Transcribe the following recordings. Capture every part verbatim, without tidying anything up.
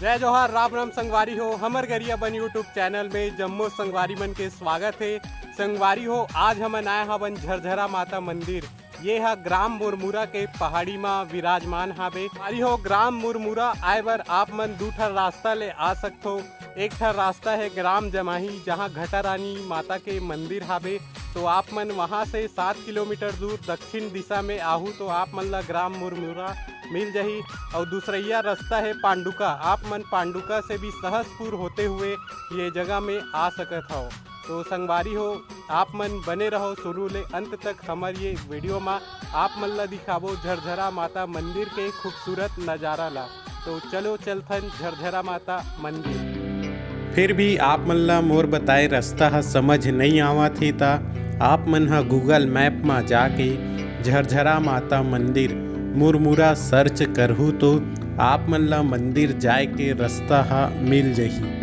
जय जोहार, राम राम संगवारी हो। हमर गरिया बन YouTube चैनल में जम्मो संगवारी मन के स्वागत हे। संगवारी हो, आज हमन आए हवन झरझरा माता मंदिर। ये ह ग्राम मुरमुरा के पहाड़ी म विराजमान हावे। संगवारी हो, ग्राम मुरमुरा आए बर आप मन दू ठन रास्ता ले आ सकथो। एक ठन रास्ता हे ग्राम जमाही, जहाँ घटा रानी माता के मंदिर हावे। तो आप मन वहाँ से सात किलोमीटर दूर दक्षिण दिशा में आहू तो आप मन ला ग्राम मुरमुरा मिल जाही। और दूसरैया रास्ता हे पांडुका, आप मन पांडुका से भी सहसपुर होते हुए ये जगह में आ सकत हव। तो संगवारी हो, आप मन बने रहो शुरू ले अंत तक हमर ये वीडियो मा। आप मन ला दिखाबो झरझरा माता मंदिर के खूबसूरत नजारा ला। तो चलो चलथन झरझरा माता मंदिर। फिर भी आप मन ला मोर बताए रास्ता ह समझ नई आवत हे, त आप मन ह Google Map मा जाके झरझरा माता मंदिर मुरमुरा सर्च करहू, तो आप मन ला मंदिर जाए के रास्ता ह मिल जही।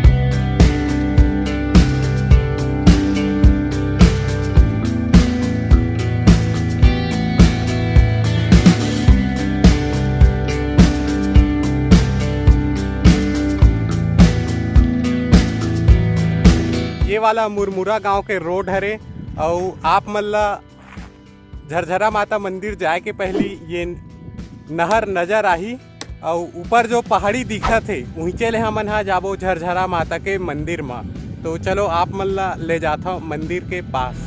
ये वाला मुरमुरा गांव के रोड हरे, अउ आप मन ला झरझरा माता मंदिर जाए के पहली ये नहर नजर आही, अउ ऊपर जो पहाड़ी दिखत हे, उहिचे ले हमन हा जाबो झरझरा माता के मंदिर मा। तो चलो, आप मन ला ले जाथव मंदिर के पास।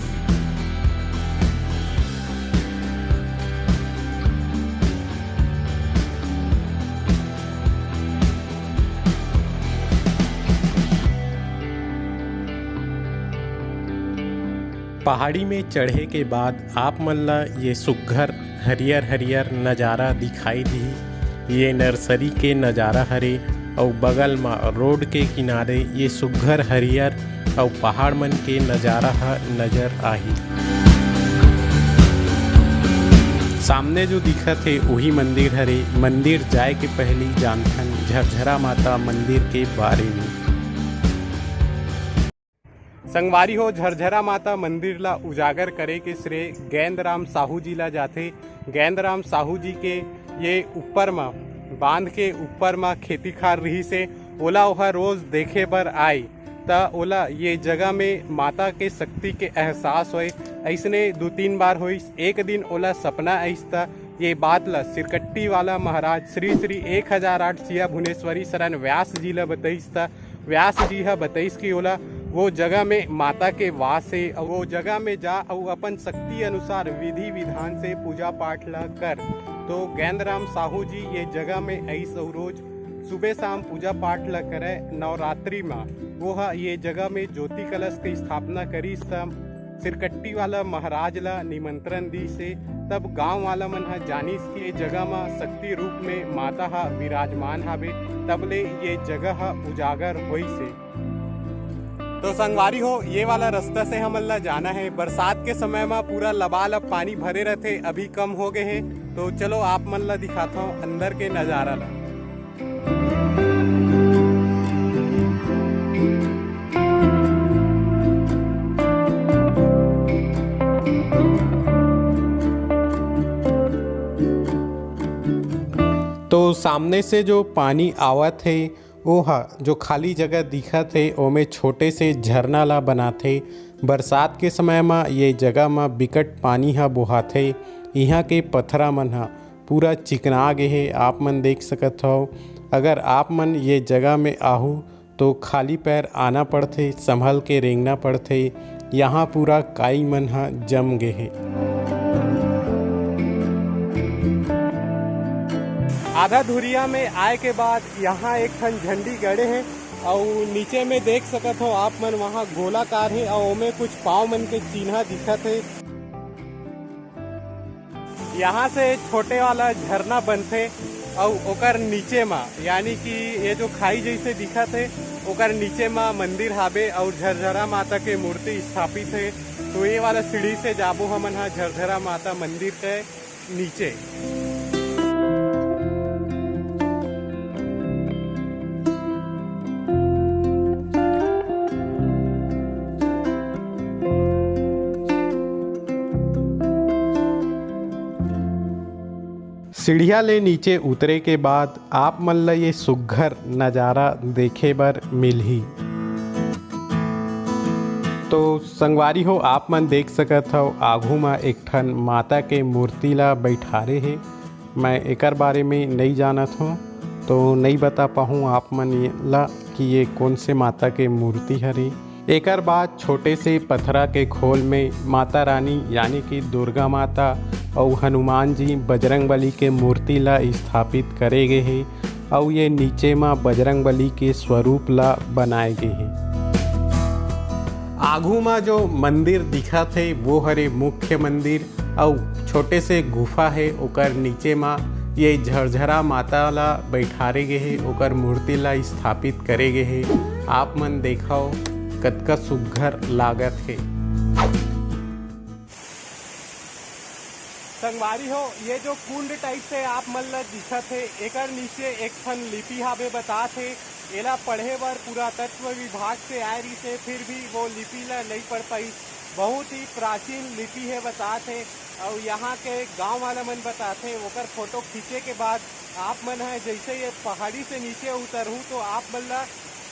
पहाड़ी में चढ़े के बाद आप मन ला ये सुग्घर हरियर हरियर नजारा दिखाई दिही। ये नर्सरी के नजारा हरे, अउ बगल म रोड के किनारे ये सुग्घर हरियर अउ पहाड़ मन के नजारा ह नजर आही। सामने जो दिखत हे, उही मंदिर हरे। मंदिर जाए के पहली जानथन झरझरा माता मंदिर के बारे में। संगवारी हो, झरझरा माता मंदिर ला उजागर करे के श्रेय गेंदराम साहू जी ला जाथे। गेंदराम साहू जी के ये ऊपर म, बांध के ऊपर म खेती खार रिहिस हे, ओला ओहा रोज देखे बर आए, त ओला ये जगह में माता के शक्ति के एहसास होए। अइसने दू तीन बार होइस। एक दिन ओला सपना आइस, त ये बात ला सिरकट्टी वाला महाराज श्री श्री एक हजार आठ सिया भुवनेश्वरी शरण व्यास जी ला बतइस, त व्यास जी ह बतइस कि ओला वो जगह में माता के वास हे, अउ वो जगह में जा अउ अपन शक्ति अनुसार विधि विधान से पूजा पाठ ला कर। तो गेंदराम साहू जी ये जगह में अइस अउ रोज सुबह शाम पूजा पाठ ला करे। नवरात्रि मा वो ह ये जगह में ज्योति कलश के स्थापना करिस, त सिरकट्टी वाला महाराज ला निमंत्रण दिस हे। तब गांव वाला मन ह जानिस कि ये जगह म शक्ति रूप में माता ह विराजमान हावे, तब ले ये जगह ह उजागर होइस हे। तो संगवारी हो, ये वाला रास्ता से हमन ला जाना हे। बरसात के समय म पूरा लबालब पानी भरे रथे, अभी कम हो गए हे। तो चलो, आप मन ला दिखाथव अंदर के नजारा ला। तो सामने से जो पानी आवत हे, ओहा जो खाली जगह दिखत हे, ओमे छोटे से झरना ला बनाथे। बरसात के समय म ये जगह म बिकट पानी ह बोहाथे। इहाँ के पथरा मन ह पूरा चिकना गे हे, आप मन देख सकत हव। अगर आप मन ये जगह में आहू, तो खाली पैर आना पड़थे, संभल के रेंगना पड़थे। यहाँ पूरा काई मन ह जम गे हे। आधा धुरिया में आए के बाद यहाँ एक ठन झंडी गड़े हे, अउ नीचे में देख सकत हो आप मन, वहाँ गोलाकार हे, अउ ओमे कुछ पाँव मन के चिन्हा दिखत हे। यहाँ से छोटे वाला झरना बनथे, अउ ओकर नीचे मा, यानी कि ये जो खाई जैसे दिखत हे, ओकर नीचे मा मंदिर हाबे अउ झरझरा माता के मूर्ति स्थापित हे। तो ये वाला सीढ़ी से जाबो हमन हा झरझरा माता मंदिर के नीचे। सीढ़िया ले नीचे उतरे के बाद आप मन ल ये सुग्घर नजारा देखे बर मिलही। तो संगवारी हो, आप मन देख सकत हव, आघू म एक ठन माता के मूर्ति ला बैठारे हे। मैं एकर बारे में नई जानत हूँ, तो नई बता पाहूँ आप मन ला कि ये कौन से माता के मूर्ति हरे। एकर बाद छोटे से पथरा के खोल में माता रानी यानी कि दुर्गा माता अउ हनुमान जी बजरंग बली के मूर्ति ला स्थापित करे गे हे अउ ये नीचे म बजरंग बली के स्वरूप ला बनाए गे हे। आघू म जो मंदिर दिखत हे वो हरे मुख्य मंदिर अउ छोटे से गुफा हे, ओकर नीचे म ये झरझरा माता ला बैठारे गे हे, ओकर मूर्ति ला स्थापित करे गे हे। आप मन देखव कतका सुग्घर लागत हे। संगवारी हो, ये जो कुंड टाइप से आप मन ल दिखत हे, एकर नीचे एक ठन लिपि हावे बतात हे। एला पढ़े बर पुरातत्व विभाग से आए रहिसे, फिर भी वो लिपि ल नइ पढ़ पाइस। बहुत ही प्राचीन लिपि हे बतात हे। अउ यहाँ के गांव वाला मन बतात हे, ओकर फोटो खींचे के बाद आप मन ह जैसे ये पहाड़ी से नीचे उतरहू तो आप मन ल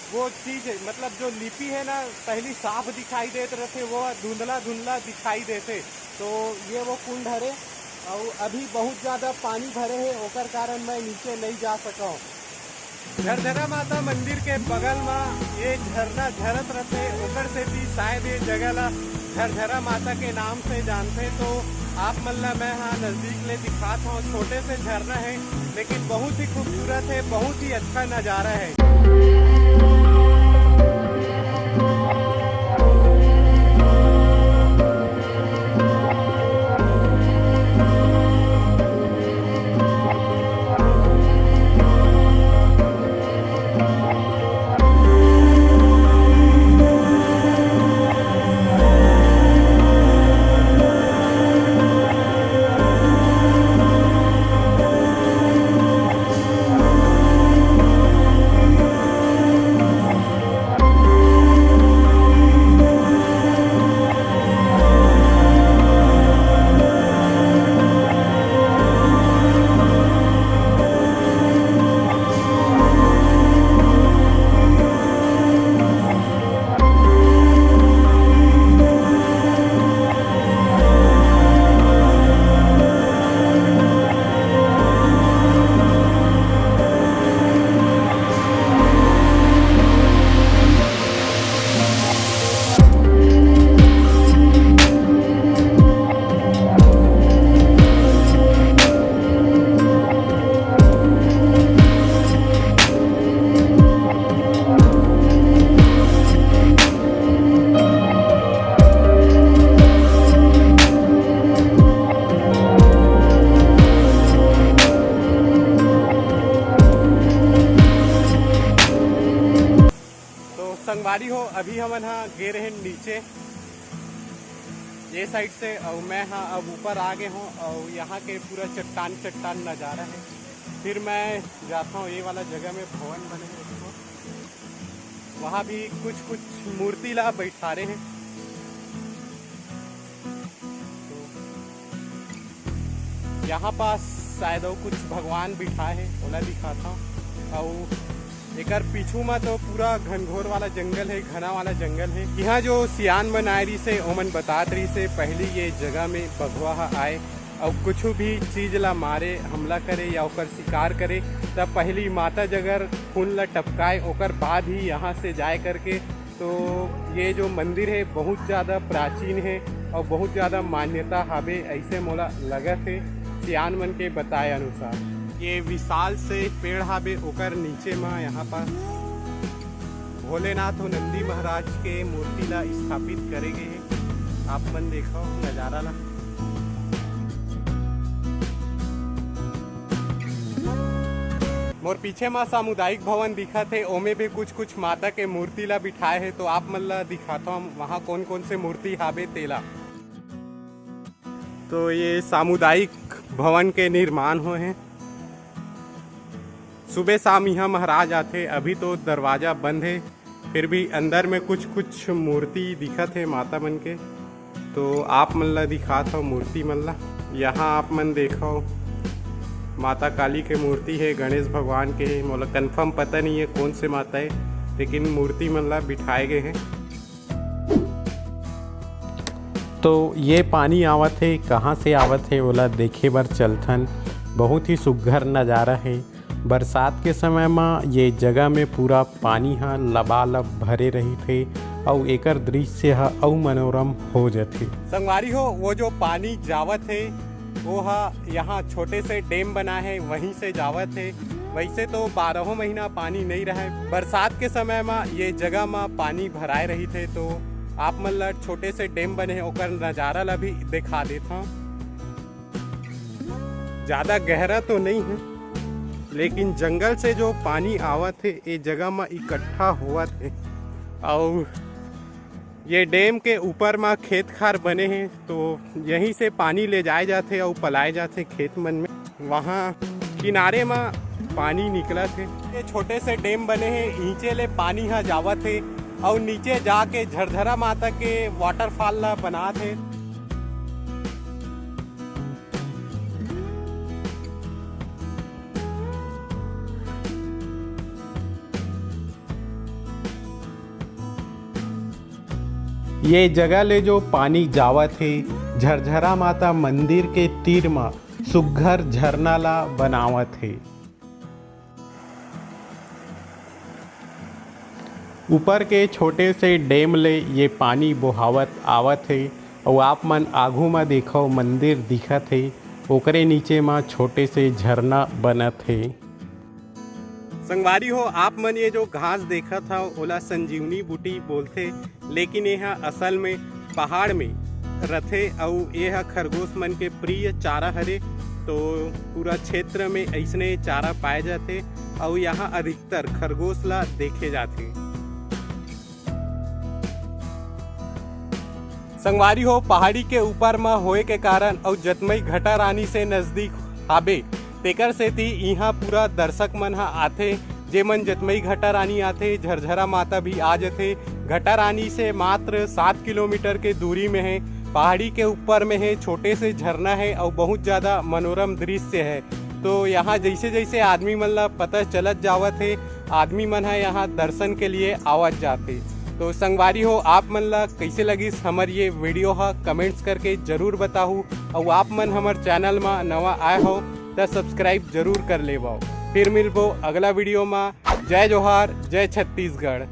वो चीज, मतलब जो लिपि हे ना, पहली साफ दिखाई देत रथे, वो धुंधला धुंधला दिखाई देथे। तो ये वो कुंड हरे, अउ अभी बहुत ज्यादा पानी भरे हे, ओकर कारण मैं नीचे नहीं जा सकव। झरझरा माता मंदिर के बगल म ये झरना झरत रथे, ओकर सेती शायद ये जगह ला झरझरा माता के नाम से जानथे। तो आप मन ला मैं हा नजदीक ले दिखात हूँ। छोटे से झरना है, लेकिन बहुत ही खूबसूरत है, बहुत ही अच्छा नजारा है। तो संगवारी हो, अभी हमन हा गे रहे नीचे ये साइड से, और मैं हा अब ऊपर आ गए हूँ, और यहाँ के पूरा चट्टान चट्टान नज़ारा है। फिर मैं जाता हूँ ये वाला जगह में भवन बने हैं, उसको वहाँ भी कुछ कुछ मूर्ति ला बैठारे हैं। तो यहाँ पास शायद वो कुछ भगवान बिठा है, ओला दिखाता हूँ। और एकर पीछू में तो पूरा घनघोर वाला जंगल है, घना वाला जंगल है। यहाँ जो सियान मन आए रही से, ओमन बतात रही से, पहली ये जगह में बघवा ह आए और कुछ भी चीज ला मारे, हमला करे या ओकर शिकार करे, तब पहली माता जगर खून ला टपकाए, ओकर बाद ही यहाँ से जाए करके। तो ये जो मंदिर है बहुत ज़्यादा प्राचीन है और बहुत ज़्यादा मान्यता हावे, ऐसे मोला लगत है सियान मन के बताए अनुसार। ये विशाल से पेड़ हावे, ओकर नीचे मा यहाँ पास भोलेनाथ और नंदी महाराज के मूर्ति ला स्थापित करे गए है। आप मन देखो नज़ारा ला। मोर पीछे मा सामुदायिक भवन दिखत हे, ओमे भी कुछ कुछ माता के मूर्ति ला बिठाए हे, तो आप मन ला दिखाथो हम वहाँ कौन कौन से मूर्ति हावे तेला। तो ये सामुदायिक भवन के निर्माण होए हे। सुबह शाम यहाँ महाराज आथे, अभी तो दरवाजा बंद है, फिर भी अंदर में कुछ कुछ मूर्ति दिखत है माता मन के। तो आप मन ला दिखात हव मूर्ति मन ला। यहाँ आप मन देखव, माता काली के मूर्ति हे, गणेश भगवान के हे, मोला कंफर्म पता नहीं है कौन से माता है, लेकिन मूर्ति मन ला बिठाए गए हैं। तो ये पानी आवत हे, कहाँ से आवत हे, ओला देखे बर चलथन। बहुत ही सुघर नज़ारा हे। बरसात के समय म ये जगह में पूरा पानी ह लबालब भरे रहिथे, अउ एकर दृश्य ह अउ मनोरम हो जथे। संगवारी हो, वो जो पानी जावत हे, वो ह यहाँ छोटे से डैम बना है, वहीं से जावत है। वैसे तो बारहों महीना पानी नहीं रहे, बरसात के समय म ये जगह म पानी भराए रहिथे, तो आप मन ला छोटे से डैम बने है, ओकर नज़ारा ला भी दिखा देथों। ज़्यादा गहरा तो नहीं है, लेकिन जंगल से जो पानी आवत है, ये जगह म इकट्ठा होवत है। और ये डैम के ऊपर म खेत खार बने हैं, तो यहीं से पानी ले जाए जाथे अउ पलाए जाथे खेत मन में। वहाँ किनारे म पानी निकलत हे। ये छोटे से डैम बने हैं, नीचे ले पानी ह जावत हे अउ नीचे जाके झरझरा माता के वाटरफॉल ला बनात हे। ये जगह ले जो पानी जावत हे, झरझरा माता मंदिर के तीर म सुग्घर झरना ला बनावत हे। ऊपर के छोटे से डैम ले ये पानी बोहावत आवत हे अउ आप मन आघू म देखव, मंदिर दिखत हे, ओकरे नीचे म छोटे से झरना बनत हे। संगवारी हो, आप मन ये जो घास देखत हव, ओला संजीवनी बूटी बोलथे, लेकिन ये ह असल में पहाड़ में रथे अउ ये ह खरगोश मन के प्रिय चारा हरे। तो पूरा क्षेत्र में अइसने चारा पाए जाथे अउ यहाँ अधिकतर खरगोश ला देखे जाथे। संगवारी हो, पहाड़ी के ऊपर म होए के कारण अउ जतमई घटा रानी से नजदीक हाबे, तेकर सेती इहाँ पूरा दर्शक मन ह आथे। जेमन जतमई घटा रानी आथे, झरझरा माता भी आ जथे। घटा रानी से मात्र सात किलोमीटर के दूरी में है, पहाड़ी के ऊपर में है, छोटे से झरना है और बहुत ज़्यादा मनोरम दृश्य है। तो यहाँ जैसे जैसे आदमी मन ला पता चलत जावत है, आदमी मन ह यहाँ दर्शन के लिए आवत जाथे। तो संगवारी हो, आप मन ला कैसे लगिस हमर ये वीडियो ह, कमेंट्स करके जरूर बताहू। और आप मन हमर चैनल म नवा आए हो त सब्सक्राइब जरूर कर लेवो। फिर मिलबो अगला वीडियो म। जय जोहार, जय छत्तीसगढ़।